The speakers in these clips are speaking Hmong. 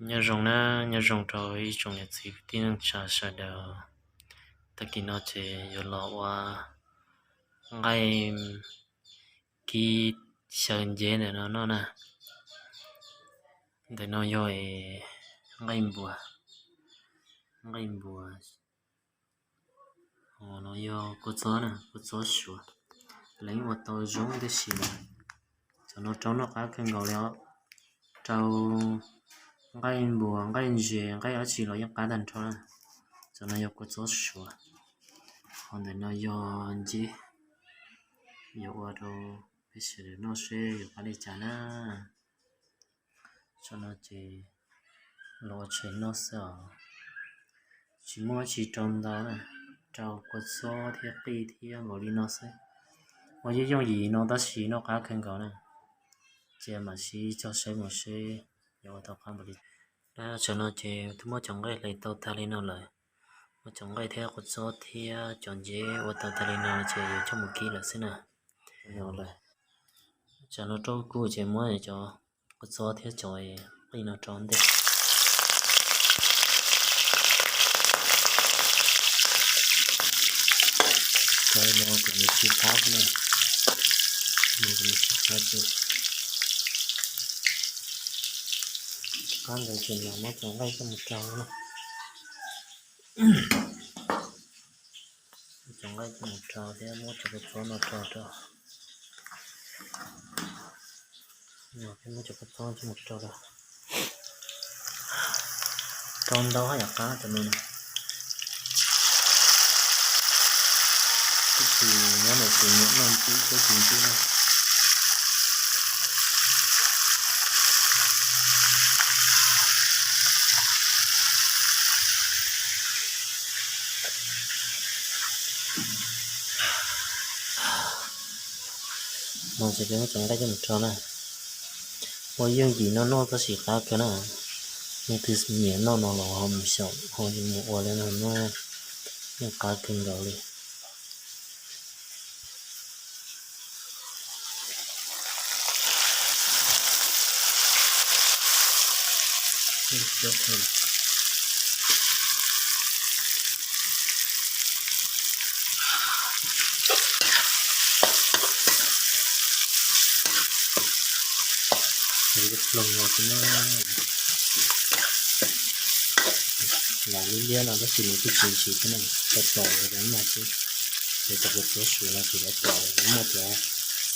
Nyob zoo na, nyob zoo rau ib tsoom niam txiv kwv tij neej tsa sawv daws. Tag kis no ces yuav los ua nqaij kib xyaw nceb ntawm no noj na. Ntawm no yog nqaij npua, nqaij npua. Ho no yog kua txob na, kua txob suav. Leej ua tau zoo tib si na. Cov no rau noj qab kawg nkaus li os. Rau nqaij npua, nqaij ntses, nqaij dab tsi los yeej qab tag nrho na. Cov no yog kua txob suav. Ho ntawm no yog nceb, yog ua rau peb sawv daws noj seb yuav qab li cas na. Cov no ces los ua tshais noj xwb os. Tsis muaj dab tsi rau ntau na, rau kua txob thiab qij thiab npaum li no xwb. Ua yooj yooj yim no tab sis noj qab kawg nkaus na. Ces mam sib cog saib mus seb yuav ua tau qab npaum li. Tam no ces twb muab cov nqaij hlais tau tag li no lawm. Muab cov nqaij thiab kua txob thiab cov nceb ua tau tag li no ces yuav coj mus kib lawm xwb na. Tam no rau kuv ces muab cov kua txob thiab cov qij no rau ntej. Cov no kom nws tsis qab na, nws kom nws tsis qab. Qab ntawd ces mam muab cov nqaij coj mus rau na. Muab cov nqaij coj mus rau thiab muab cov kua txob no rau rau. Muab cov kua txob coj mus rau rau. Rau ntau haj yam qab cov no na. Tab sis nyob ntawm tus nyiam noj nceb thiab tsis nceb na. No ces peb muab cov nqaij coj mus rau na. Ua yooj yim no noj tab sis qab kawg na. Leej twg nyiam noj no los ho mus xyaum ho mus ua li no noj, yeej qab kawg nkaus li. Ploog no xwb na. Lam liab liab no tab sis nws twb tsis ntsim thiab na, tau tom los noj xwb. Ces cov kua txob suav no ces yuav tom muaj cov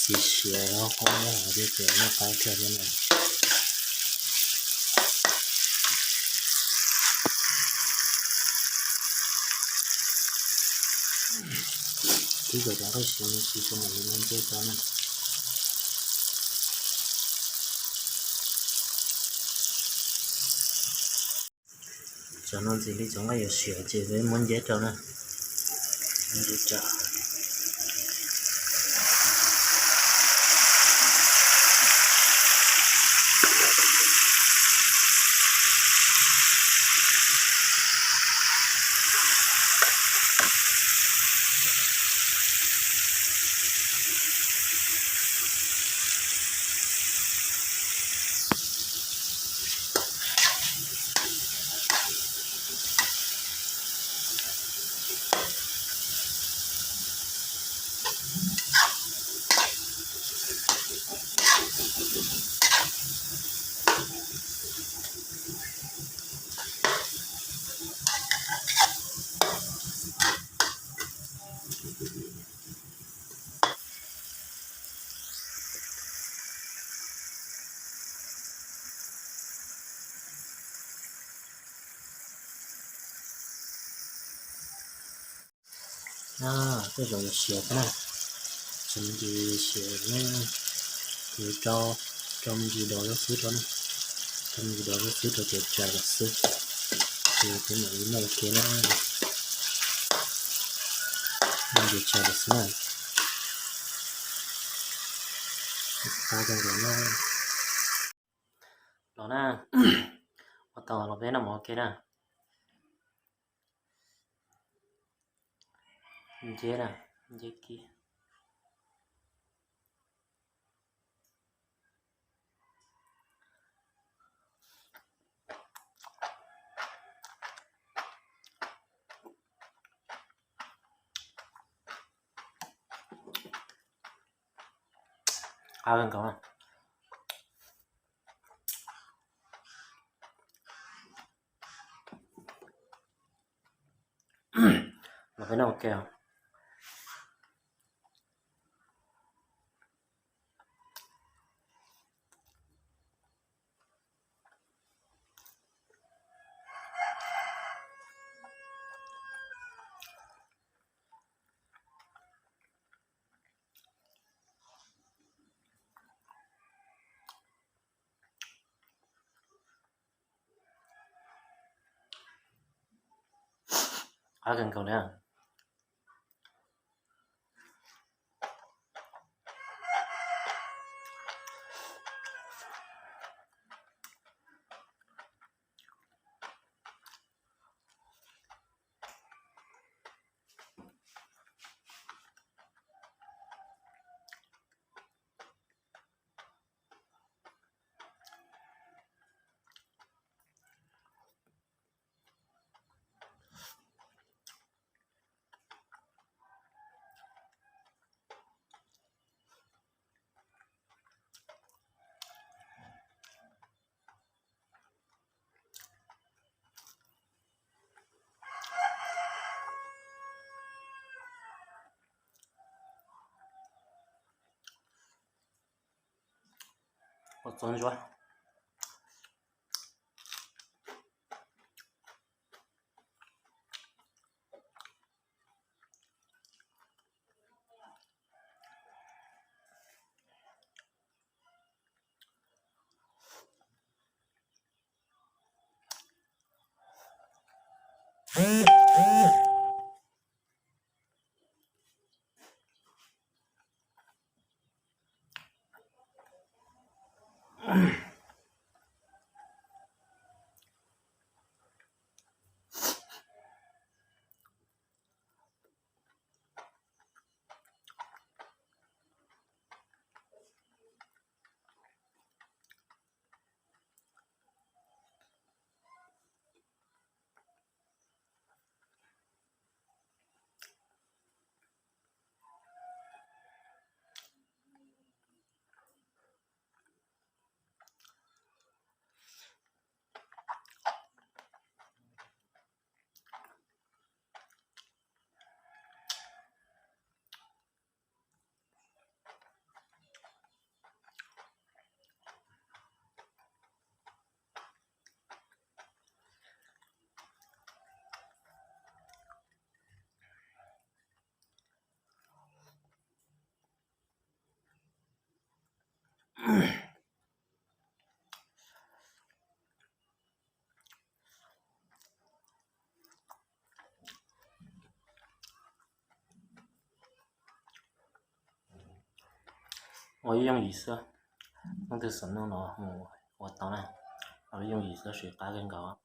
xis siav hob hob thiab ces noj qab kawg thiab na. Twb kom cov nqaij siav no tsis tau mam li muab nceb rau na. Cov no ntxim li cov nqaij yuav siav ces peb muab nceb rau na. Nceb rau. Tej zaum yuav siav thiab na, tsis me ntsis siav ne, kuv rau, rau me ntsis dos lub xwb rau na, rau me ntsis dos lub xwb rau ces tsawg lawm xwb, ces kuv mam li noj ua ke na, me ntsis tsawg lawm xwb na. Qab kawg nkaus na. Los na, ua tau los peb noj mov ua ke na. Nceb na, nceb kib. qab kawg nkaus na. Los peb noj ua ke os. Qab kawg nkaus li. Ua txob ntsuab. Ua ib yooj yim xwb, leej twg xav noj no mus ua tau na, ua ib yooj yim xwb tab sis qab kawg nkaus.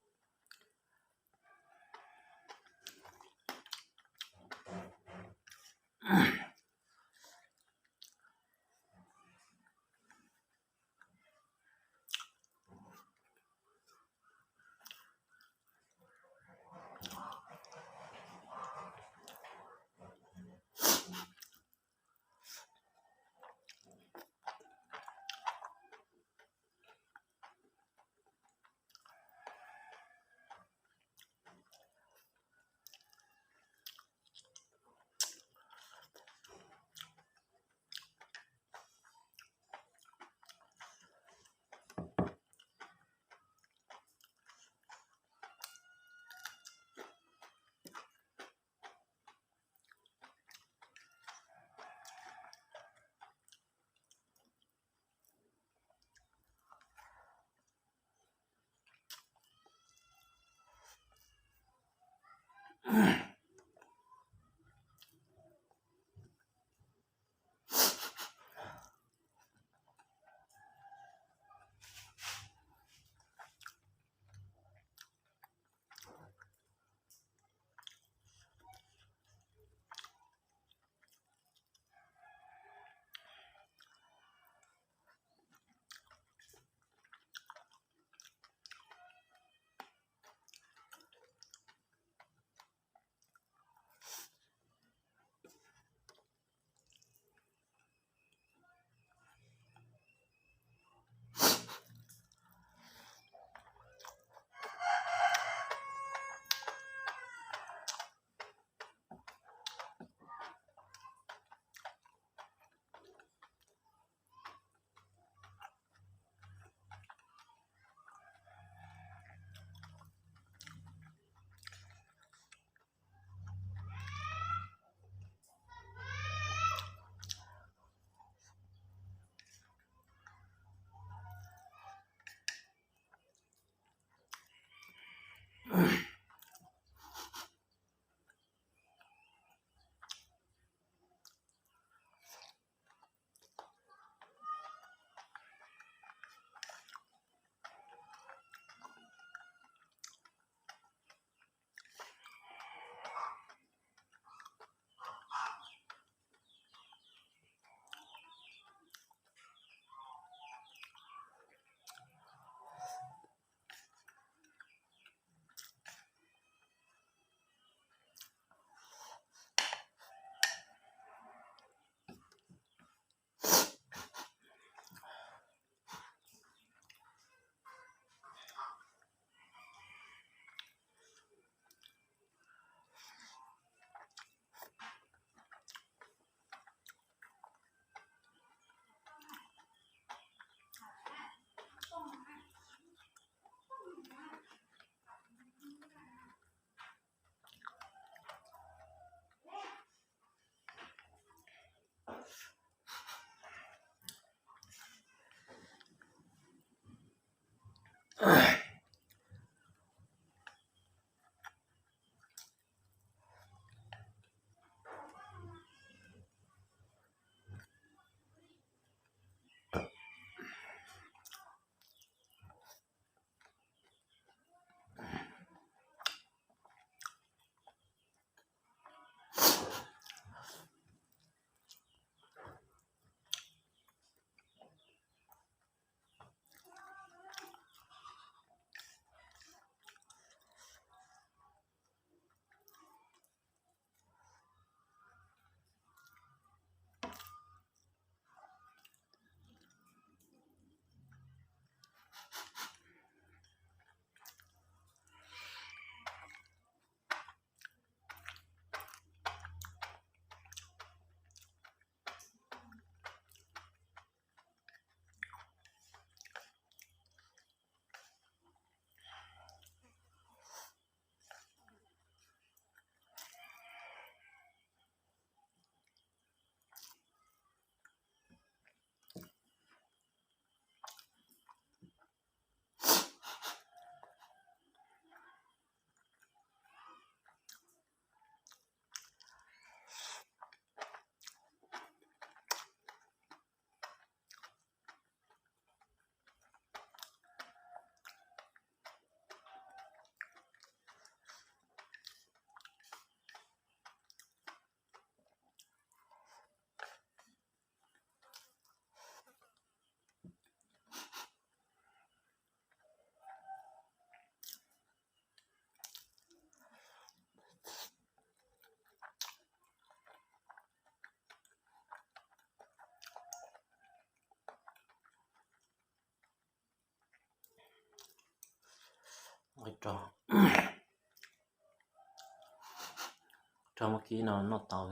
Rau muab kib no noj tau,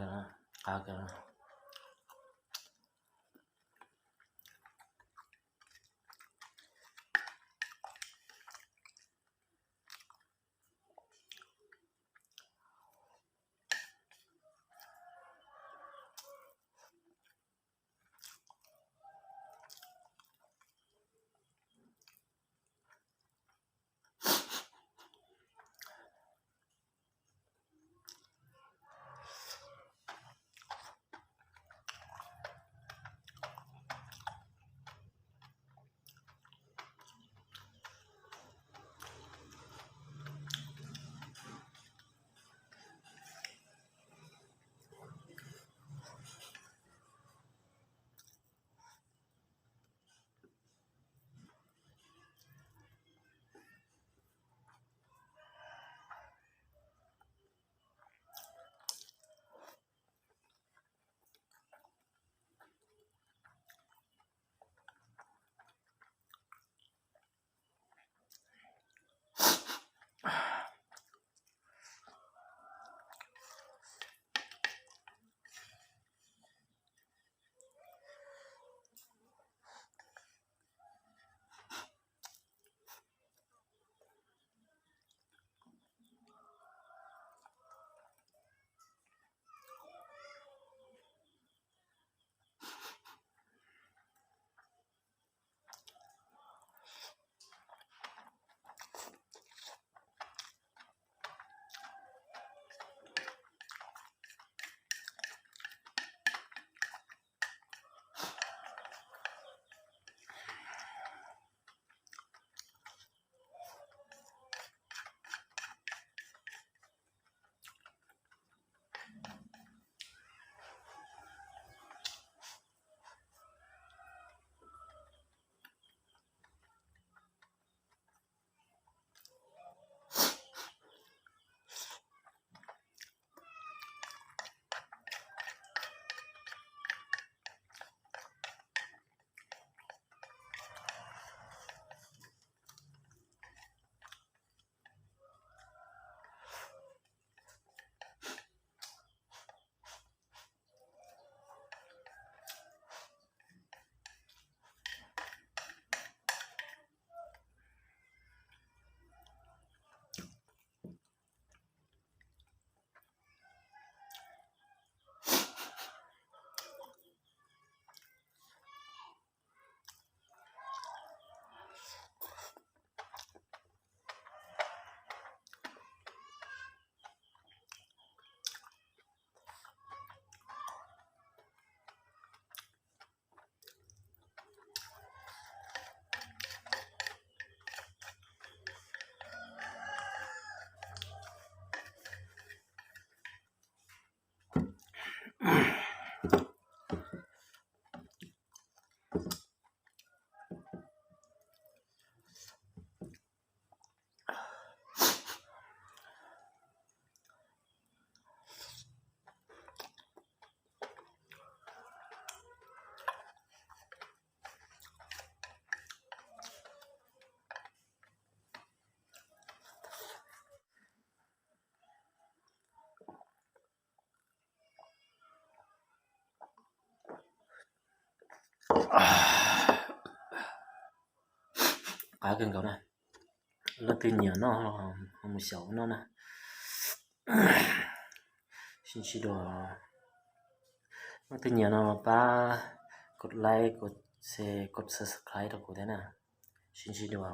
qab kiag. Qab kawg nkaus na. Leej twg nyiam noj ho mus xyaum noj na. Sib ntsib dua. Leej twg nyiam no pab kos like, kos share, kos subscribe rau kuv thiab na. Sib ntsib dua.